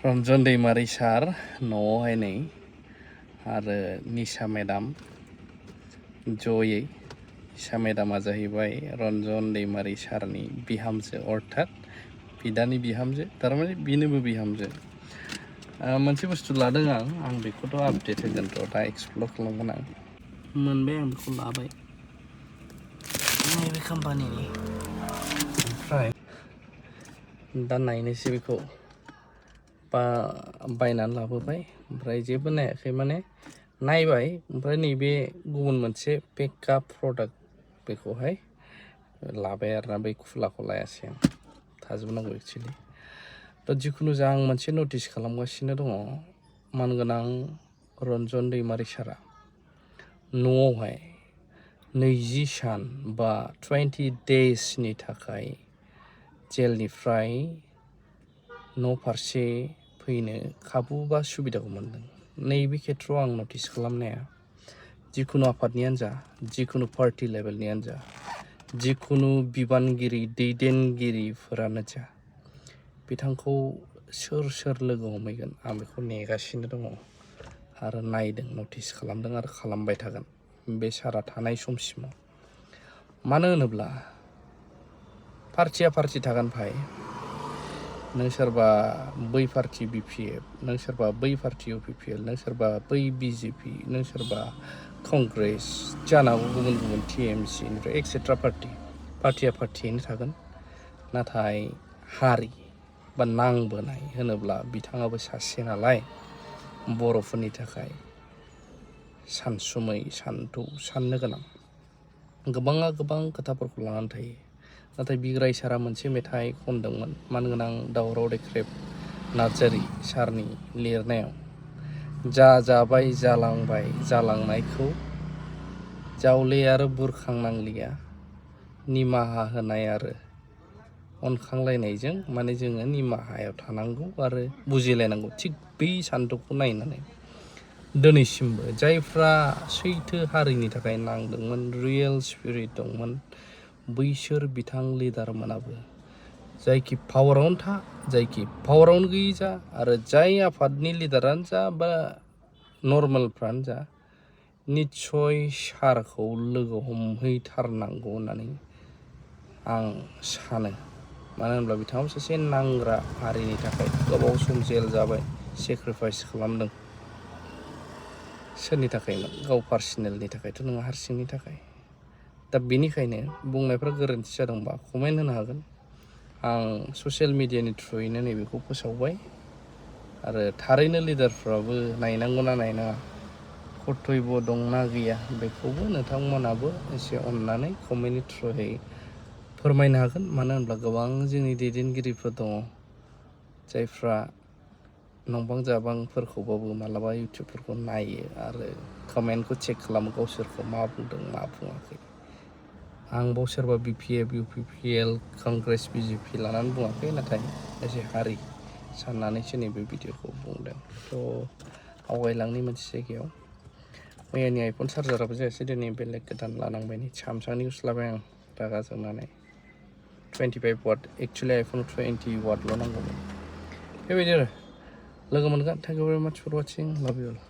रन्जन दैमारि सार न'आवहाय नै आरो निशा मेडाम जयै निशा मेडामा जाहैबाय रन्जन दैमारि सारनि बिहामजो अर्थात बिदानि बिहामजो थारमाने बिनोबो बिहामजो मोनसे बुस्थु लादों आं बेखौथ' आपडेट होगोन र' दा एक्सप्लर खालामगोन आं मोनबाय आं बेखौ लाबाय नैबे कम्पानिनि ओमफ्राय दा नायनोसै बेखौ बायनानै लाबोबाय ओमफ्राय जेबो नायाखै माने नायबाय ओमफ्राय नैबे गुबुन मोनसे पेकआप प्रडाक्ट बेखौहाय लाबाय आरोना बै खुलाखौ लायासै आं थाजोबनांगौ एक्सुवेलि थ' जिखुनु जा आं मोनसे नटिस खालामगासिनो दङ मानगोनां रन्जन दैमारि सारा न'आवहाय 20 सान बा 20 डेजनि थाखाय जेलनिफ्राय न' फारसे फैनो खाबु बा सुबिदाखौ मोनदों नैबे खेथ्रआव आं नटिस खालामनाया जिखुनु आफादनियानो जा जिखुनु पार्टि लेभेलनियानो जा जिखुनु बिबानगिरि दैदेनगिरिफोरानो जा बिथांखौ सोर लोगो हमहैगोन आं बेखौ नेगासिनो दङ आरो नायदों नटिस खालामदों आरो खालामबाय थागोन बे सारा थानाय समसिमाव मानो होनोब्ला पार्टिया पार्टि थागोन भाई नों सोरबा बै पार्टि BPF नों सोरबा बै पार्टि UPPL नों सोरबा बै BJP नों सोरबा कंग्रेस जानांगौ गुबुन गुबुन TMC निफ्राय एक्सेट्रा पार्टिया पार्टियैनो थागोन नाथाय हारि बा नांबोनाय होनोब्ला बिथाङाबो सासे नालाय बर'फोरनि थाखाय सानसुमै साननो गोनां गोबाङा गोबां खोथाफोरखौ लानानै थायो नाथाय बिग्राय सारा मोनसे मेथाइ खनदोंमोन मानगोनां दावराव देख्रेब नार्जारि सारनि लिरनायाव जाबाय जालांबाय जालांनायखौ जावले आरो बुरखांनांलिया निमाहा होनाय आरो अनखांलायनायजों माने जोङो निमाहायाव थानांगौ आरो बुजिलायनांगौ थिग बै सान्थौखौ नायनानै दिनैसिमबो जायफ्रा सैथो हारिनि थाखाय नांदोंमोन रियेल स्पिरिट दंमोन बैसोर बिथां लिडारमोनाबो जायखि पावारावनो था जायखि पावारावनो गैयि जा आरो जाय आफादनि लिडारानो जा बा नर्मेलफ्रानो जा निस्सय सारखौ लोगो हमहैथारनांगौ होननानै आं सानो मानो होनब्ला बिथाङाबो सासे नांग्रा हारिनि थाखाय गोबाव सम जेल जाबाय सेक्रिफाइस खालामदों सोरनि थाखायमोन गाव पार्सनेलनि थाखायथ' नङा हारसिंनि थाखाय दा बेनिखायनो बुंनायफ्रा गोरोन्थि जादोंबा कमेन्ट होनो हागोन आं ससियेल मिडियानि थ्रुयैनो नैबेखौ फोसावबाय आरो थारैनो लिडारफ्राबो नायनांगौना नायनाङा कर्तब्य दंना गैया बेखौबो नोंथांमोनाबो एसे अननानै कमेन्टनि थ्रुयै फोरमायनो हागोन मानो होनब्ला गोबां जोंनि दैदेनगिरिफोर दङ जायफ्रा नंबां जाबांफोरखौबाबो मालाबा इउटुबफोरखौ नायो आरो कमेन्टखौ चेक खालामो गावसोरखौ मा बुंदों मा बुङाखै आंबाव सोरबा BPF UPPL कंग्रेस BJP लानानै बुङाखै नाथाय एसे हारि साननानैसो नैबे भिडिअखौ बुंदों थ' आवगायलांनि मोनसे जायगायाव मैयानि आइफन चार्जाराबो जायासै दिनै बेलेग गोदान लानांबाय नै सामसांनिखौसो लाबाय आं रागा जोंनानै 25 वाट एक्सुवेलि आइफन 20 वाटल' नांगौमोन बेबायदि आरो लोगो मोनगोन थेंक इउ भेरि माच फर वाचिं लाभ इउ अल